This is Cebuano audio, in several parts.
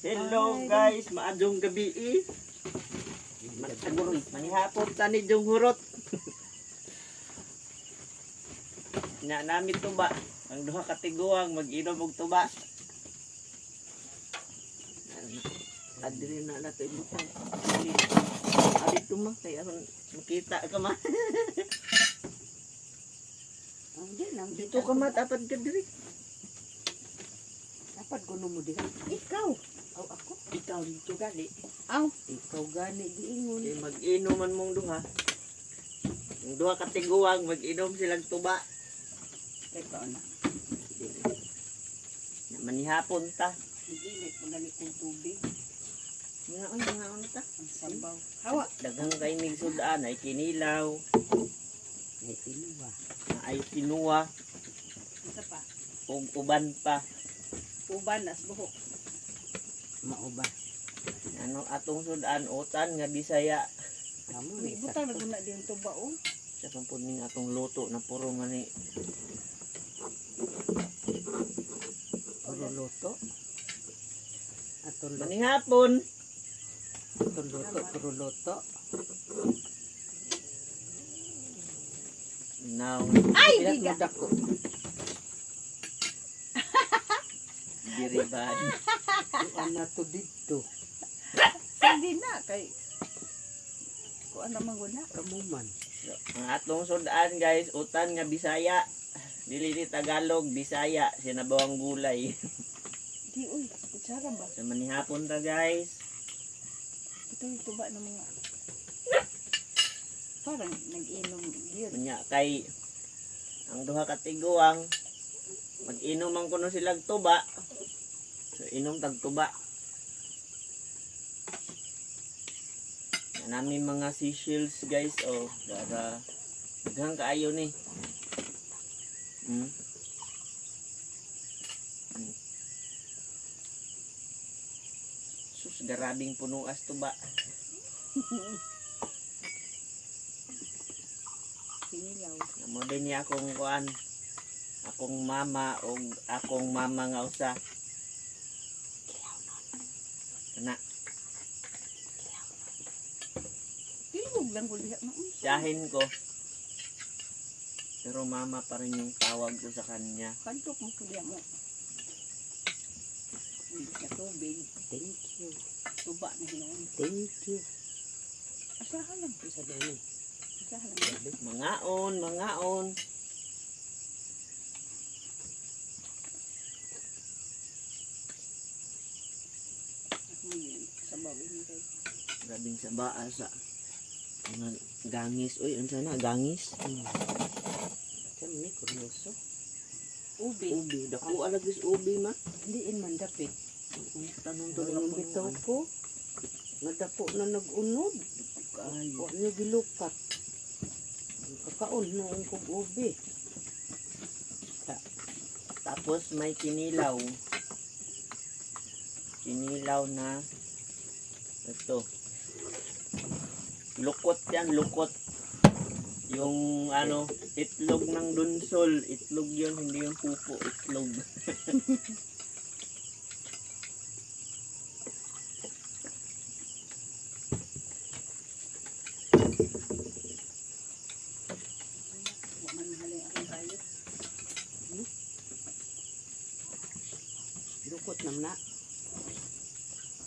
Hello guys, maadjong gabi eh. Manihapon ta ni Jong Hurot. Nya nami tuba. Ang duha ka tiguang mag-inom og tuba. Adri na nato ibutang. Abi tuma kay aron makita ka ma. Hindi lang. Dito ka ma, dapat ka diri. Dapat kuno mo diha. Ikaw. Aw ako. Ikaw dito gali. Aw, ikaw gani giingon. Kay mag-inom man mong duha. Ang duha ka tiguang mag-inom silang tuba. Teka na. Manihapon ta. Gigilit mo gani kong tubig. Ngaon, ngaon ta. Ang sabaw. Hawa. Daghang kay mig sudan ay kinilaw, Ay tinuwa. ay kinuha Isa pa. ug uban pa. Uban nas buhok. Mauban. Ano atong sudan utan nga Bisaya. Amo ni Buta na guna din tuba oh. Sa pud ning atong luto na puro nga ni Puro luto. Atong luto, manihapon. atong luto, puro luto. Now, Ay, Pilat biga. mo dako. diriban. Kuan na to didto. Hindi na kay kuan naman guna. Kamuman. So, ang atong sudan guys, utan nga Bisaya. Dili ni Tagalog, Bisaya, sinabawang gulay. Di uy, kutsara ba? So manihapon ta guys. Ito yung tuba ng mga parang nag-inom yun. Unya kay ang duha ka tiguang mag-inom man kuno silang tuba. So inom tag tuba. Na namin mga seashells guys, oh, dara daghang kaayo ni. Sus, garabing punuas tuba. Sinilaw. Mo din niya akong kuan. Akong mama o akong mama nga usa. Kana, Tilog lang ko diha na. siyahin ko. Pero mama pa rin yung tawag ko sa kanya. Kantok mo ko diha mo. Hindi na tubig. Thank you. Tuba na hinuon. Thank you. Asahan lang. Isa din eh. Asahan lang. Mangaon, mangaon. Ako yun. Sabaw ini kay. Grabing sa baa sa mga gangis. Uy, unsa na gangis? Kami ni kuryoso. Ubi. Ubi, dako alagis ubi ma. Diin man dapit. Tanong to Tulong bitaw ko. Nadapo na nag-unod. Ay, Wa niyo gilukat. Ang Kakaon noong kog ubi. tapos may kinilaw. Kinilaw na ito. Lukot yan, lukot. Yung ano, itlog ng dunsol. Itlog yun, hindi yung pupo, itlog. Wa man mahalin akong kayo. Lukot nam na.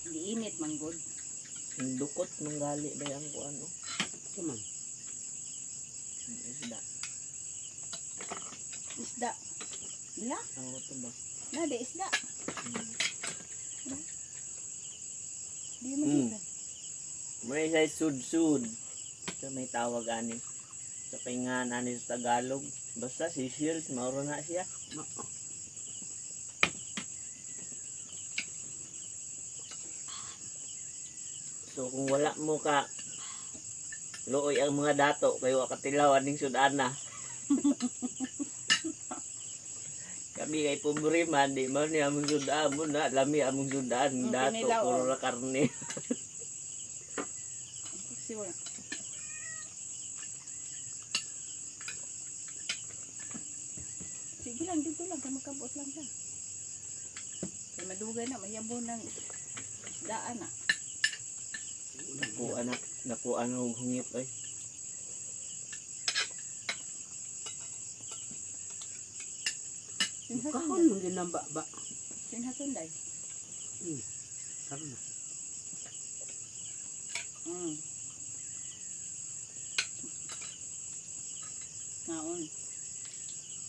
Di init man god. Yung lukot, manggali ba yung kung ano? Kuman. Yung isda. Isda. Diha? Ako ito ba? Na di isda. Di man kita. May say sud-sud. Ito may tawag ani. Sa pingan ani sa Tagalog. Basta seashells, mauro na siya. So kung wala mo ka luoy ang mga dato kayo katilaw aning sudana. Kami kay pobre man, di man ni among sudaan mo na, lami among sudaan, Mm, dato kinilaw, puro oh. ra karne. Kasi wala. Sige lang, dito lang. Kaya magkabot lang siya. Kaya madugay na, mayabo ng Isdaan na. Nakuha na, nakuha na og hungit oy. Kahon mong ginamba ba. Sinhason day. Karon na. Naon.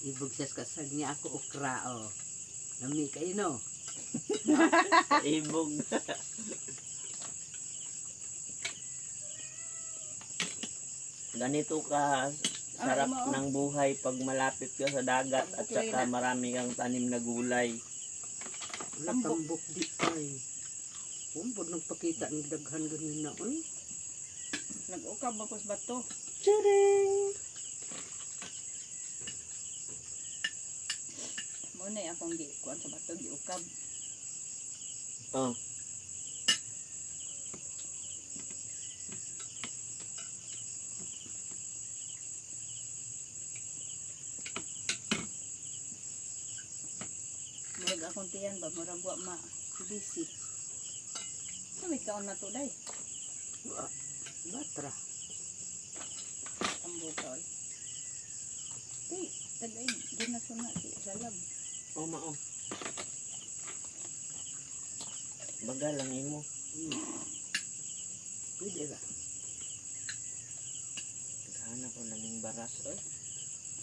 Ibugsas kasag niya ako okra oh. Lami kayo no. Ibog. Ganito ka sarap Ah, imo, oh. ng buhay pag malapit ka sa dagat at Tambok saka na. marami kang tanim na gulay. Wala Tambok. tambok di kay. Umbod nagpakita ng daghan ganina oy. Nag-ukab ako sa bato. Charing! Mo na akong gi kuan sa bato giukab. Oh, Murag akong tiyan ba murag wa ma busy. Sa may kaon na to day. Wa. Batra. Tambok ka oy. Di, tagay ginasuna si salab. oh mao. Baga lang imo. Pwede ra. Hanap ko laming baras oy.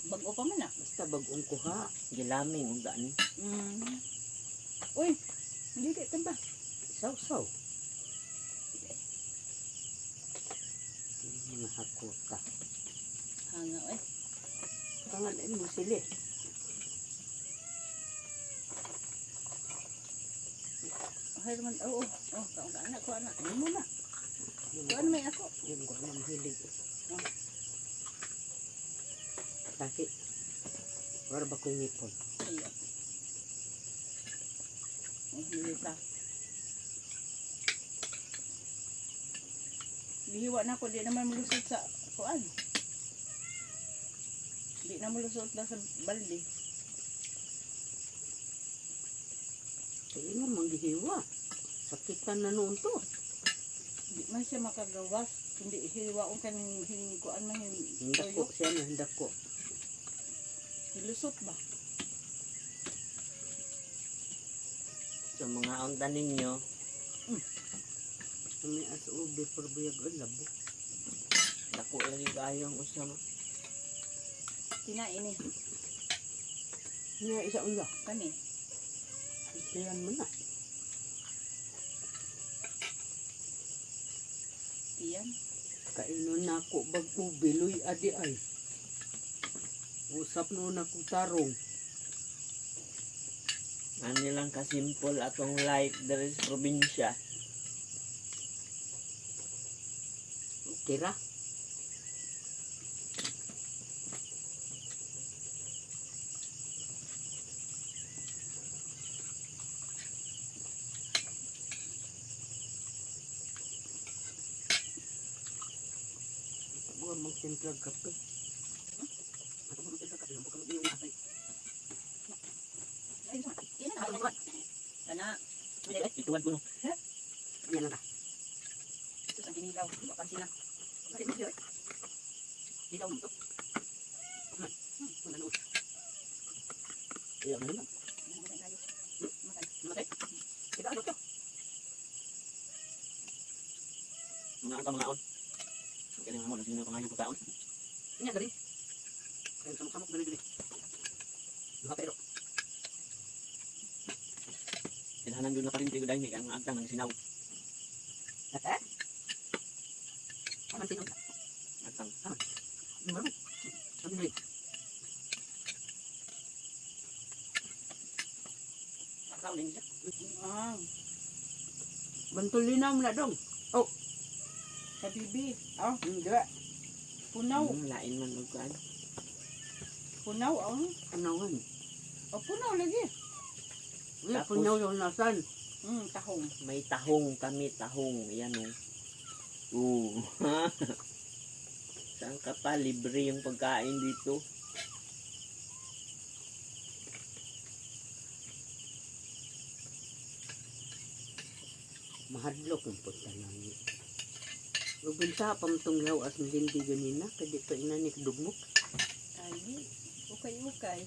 Bag-o pa man ah. Basta bagong kuha. Gilaming unta ni. Uy, hindi di tamba. Saw-saw. Mga hakota. Hanga oy. Pangalan mo sila. Herman, oo, oh, kaon ka anak ko anak. Ano mo na? Kuan may ako. Yun ko alam hilig. Oh. Taki. Wala ba kong ngipon? Iya. Oh, nilita. Gihiwa na ako, di naman malusot sa kuan. Di na malusot na sa balde. Kaya nga manggihiwa. Sakitan na noon to. Di man siya makagawas. Hindi hiwa ko kaning hin kuan man hin Hindako siya na hindako. Nilusot ba? Sa mga unta ninyo, May as ubi pero buyag ang labo. dako lagi kayo ang usa mo. Kinain ni Nga isa unga. kani. Kaya mo na. Tiyan. Kainon na ako bag ubi luy adi ay. Usap noon ako tarong. Ano lang kasimple atong life diri sa probinsya. Okay ra. Huwag magtimplag kape. Kana. Ituan ko no. Yan lang ka. Sus ang kinilaw. Wa sila. Ilaw mo to. Ano? Ilaw mo lang. Matay. Kita ano to? Mga unta mga on. Kaya mo na sino pangayo pagkaon. Nya dali. Kaya samok-samok dali dali. Duha pero. Ilhanan jud na parin tigo dahil kay ang agtang ng sinaw. Aman sino? Agtang. Ano? Ano dali? Kaon din siya. Ah, Bantulinaw mo na dong. sa bibi. Ah, Hindi. punaw. Lain man og kuan. Punaw ang. Anawan. Oh, punaw lagi. Uy, Tapos- punaw yung nasan. Tahong. May tahong kami, tahong. Yan oh. Oo. Saan ka pa? Libre yung pagkain dito. Mahadlok ang punta nami. Ubin sa pamtong lawas ng lindi ganina, kaya di pa ina ni kadugmok. Ay, di. Ukay-ukay.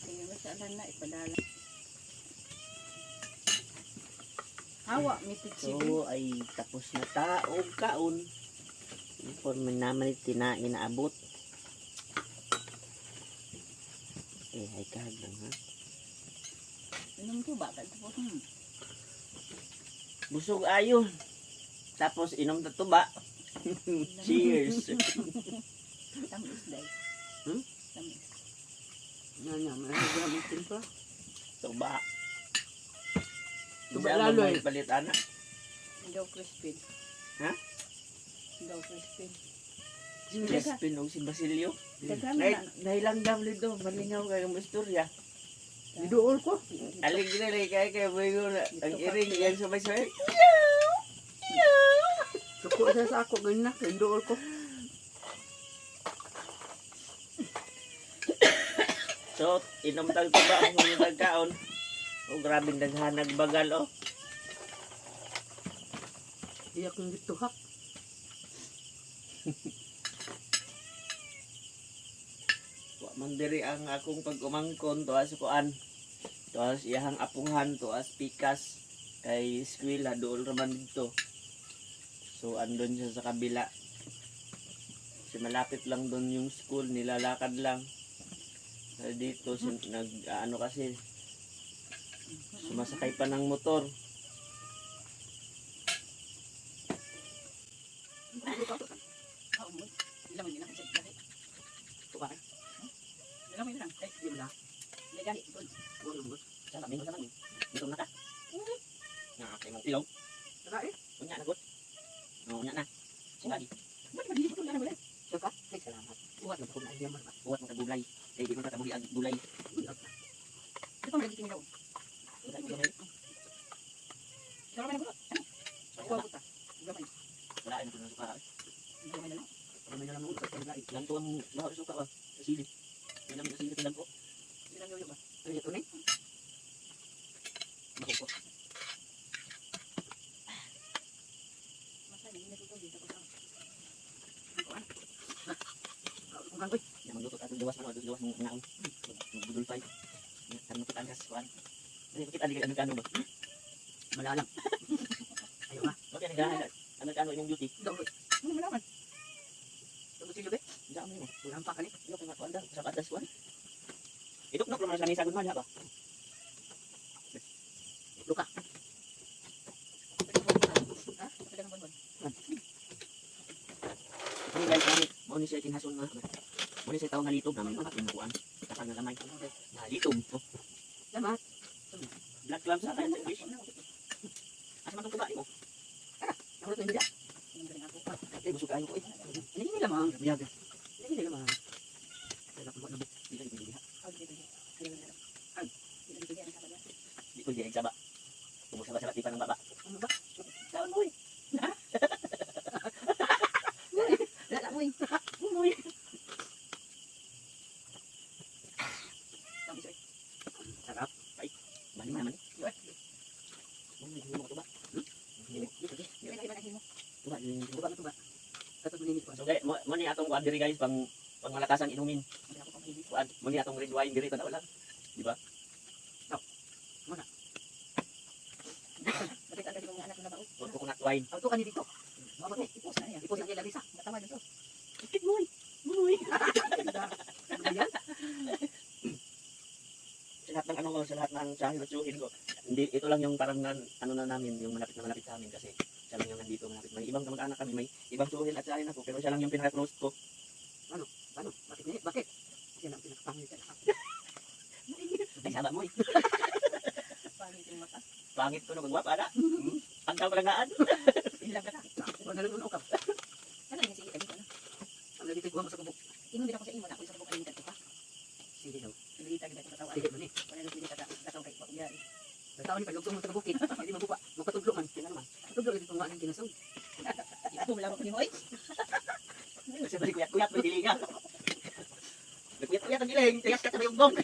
Kaya basta na ipadala. Hawa, may pitsi. So ay tapos na ta og kaon. Por man naman tinain na abot. Eh ay kahaglang ha. Inom to ba? Tapos, Busog ayon. Tapos inom ta tuba. Cheers. Tamis day. Hmm? Tamis. Nga nga, mahadlok ang timpla. Tuba. Tuba Isa lalo man eh. may palit ana. Daw crispin. Ha? Daw crispin. Crispin og si Basilio. Daghan Nay na. nahilanggam dito, malingaw kay mo istorya. Giduol ko. Alig na lang kay kay boy na ang iring yang sabay-sabay. Suko siya sa ako ganina, kaya giduol ko. So, inom tag tuba ang mga tagkaon. Oh, grabe daghanag bagal oh. Iyak ng gituhak. Wa man diri ang akong pag-umangkon tuas kuan. Tuas iyahang apunghan, tuas pikas kay eskwela dool ra man didto. So andon siya sa kabila. Kasi malapit lang doon yung school, nilalakad lang. Dito nag ano kasi sumasakay pa ng motor. Tuka eh. Di mo na. Huwag lang, Sa kami, sa kami. Dito na ka. Nga kay mong ilog. Saka eh. Unya na gud. No, unya na. Sige. Saka, ay salamat. Uwat na ko na iya man. Buhat mo kagulay. Kay di man ka kabuhi ang gulay. Wala ay ng suka. Kami na lang usap ang lain. Lanto ang baho sa suka ba? Sili. May namin sili tingnan ko. Ay, ito ni. Makuko. Kung kang Ya magluto ta gawas man gawas mong ngaon. Magbudol pay. Kan mo kitaan kas kuan. Dili kita dili ano ba? Malalang. Ayaw na. Okay ni gahan. Ano kano imong beauty? Daw. Ano malaman? Tungkol sila be? Dami mo. Walang pa kani. Ilo kay makuan sa atas kuan. Iduknok naman sa misa gud man ba? Luka. Ano guys, mami, mo ni siya kinhason nga. Mo ni siya tawag nga litob namin ang kuan. Takang nga gamay. Nga litob. Oh, Salamat. Black clam sa akin sa English. Asa man tong tuba nimo? Ako na hindi. Eh, busog kayo ko eh. Hindi nila mang. Biyag. Hindi nila mang. Wala ko na Di ka pwede diha. Di ko diha saba. Tungkol sa saba di pa ng baba. Ano ba? Kaon mo eh. Wala mo eh. Uy. Sarap. Bali naman eh. Uy, hindi mo tuba. Tuba, yun yung Tuba tuba. Katod ni ko. So guys, mo ni atong kuan diri guys pang pangmalakasang inumin. Kuan, mo ni atong red wine diri tanaw lang. Di ba? Or coconut wine. Auto ka ni dito. Mama ko. Ipos na kay Larissa. Ikit mo eh. Muy. Ano ba yan? Sa lahat ng ano ko, sa lahat ng tsahin at tsuhin ko. Hindi, ito lang yung parang nan, ano na namin, yung malapit na malapit sa amin kasi siya lang yung nandito malapit. May ibang kamag-anak kami, may ibang tsuhin at tsahin ako, pero siya lang yung pinaka-close ko. Ano? Bakit ni? Bakit? Yan ang pinakapangit sa lahat. Ay, saba mo eh. Pangit ko nung gwapa na. Ang tao palangaan. Wala na lang ka. Ang lagi ko sa kubok. Sige daw. Sige man eh. Tao ni paglugtong mo sa bukid, hindi mabuka. Magpatuglo man, kaya naman. Patuglo dito nga ang kinasong. Kasi balik kuyat-kuyat, may dilinga. Nagkuyat-kuyat ang giling, tigas ka sa mayong gong.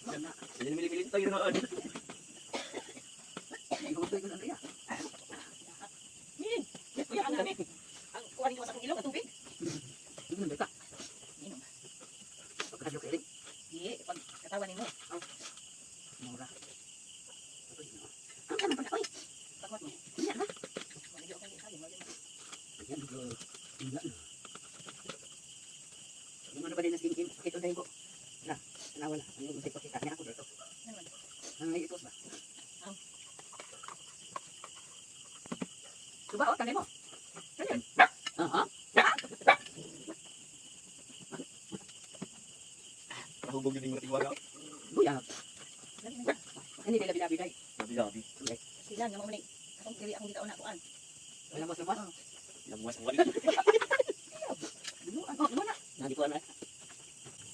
Sana. Milimilin to yun noon. Kuya, ang dami. Ang kuha ninyo sa akong ilong, ang tubig. Inom. Di, pag katawan nimo. Pagwat mo. Maligyo akong gihagin, maligyo. Ano man? Suba, oh, tanay mo. Aha. Hubog yun yung tiwala. Buya. Dali na. Ano yung labi-labi day? Labi-labi. Sila nga mao ni. Akong diri akong gitaon na kuan. Wala mo sa Lamuas ang wali. Oh, muna. Nandi ko na.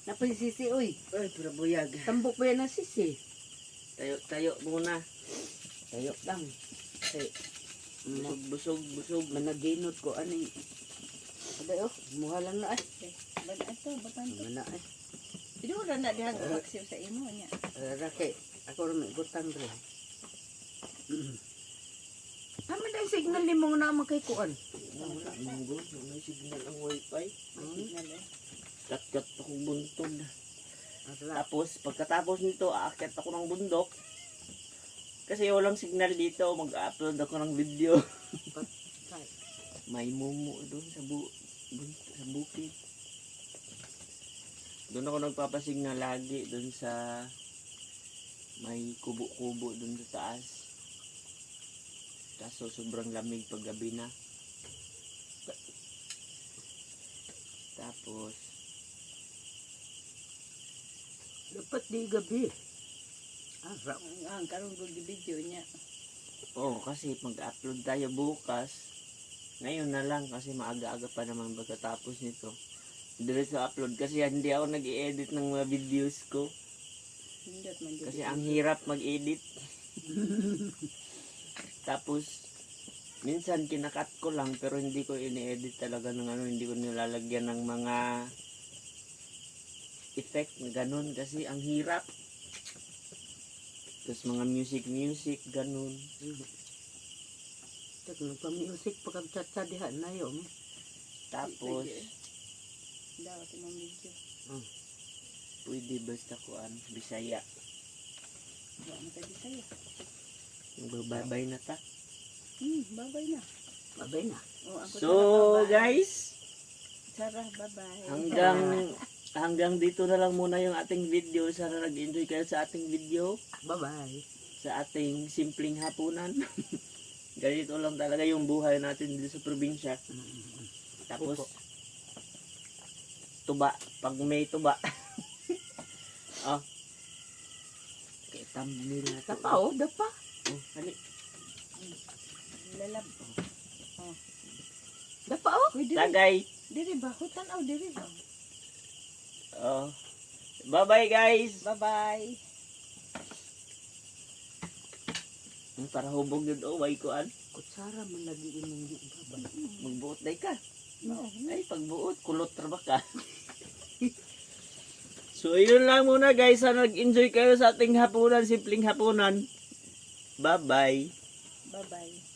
Napay sisi, oy. Ay, pura buyag. Tambok pa yan ang sisi. Tayo, tayo muna. Tayo lang. Kay, Busog, busog, busog. managinot ko aning. Aday, oh. Muha lang na ay. Bad ato, batan to. Mana ay. Pidura na diha ang paksiw sa imo niya. Rake, ako rin may butang rin. Tama na yung signal ni mo na kay kuan. Wala, munggo. May signal ang wifi. Signal eh. Kat-kat akong buntog. Arla. Tapos, pagkatapos nito, aakyat ako ng bundok. Kasi walang signal dito, mag-upload ako ng video. Patay. May mumu doon sa sa bukid. Doon ako nagpapasignal lagi, doon sa may kubo-kubo doon sa taas. Kaso sobrang lamig pag gabi na. Tapos, Dapat di gabi. Ara. Ang karon gud video niya. Oo, kasi mag-upload tayo bukas. Ngayon na lang kasi maaga-aga pa naman pagkatapos nito. Diretso upload kasi hindi ako nag-i-edit ng mga videos ko. Nindot man jud. Kasi ang hirap mag-edit. Tapos, minsan kinakat ko lang pero hindi ko ini-edit talaga ng ano, hindi ko nilalagyan ng mga effect na ganun kasi ang hirap. Tapos mga music music ganun. Tak nagpa-music pa kag chat diha na yo. Tapos, Pwede eh. Daw sa imong video. pwede basta kuan Bisaya. Wa man ta Bisaya. Magbabay na ta. Babay na. Babay na. Oh, ako So, Sarah, bye-bye. guys, Sarah, bye-bye. hanggang hanggang dito na lang muna yung ating video. Sana nag-enjoy kayo sa ating video, Bye-bye. sa ating simpleng hapunan. Ganito lang talaga yung buhay natin dito sa probinsya. Tapos, Opo. Tuba. Pag may tuba. Oh. Okay, thumbnail na to. Dapa oh, dapa. Oh, hali. Lalab. Dapa oh. Uy, diri. Tagay. Diri ba? Hutan aw diri ba? Oh. Bye-bye, guys. Bye-bye. Para hubog yun, oh, way kuan. Kutsara man lagi imong babay. Magbuot day ka. No. Ay, pagbuot, kulot ra ba ka? So, yun lang muna, guys. Sana nag-enjoy kayo sa ating hapunan, simpleng hapunan. Bye-bye. Bye-bye.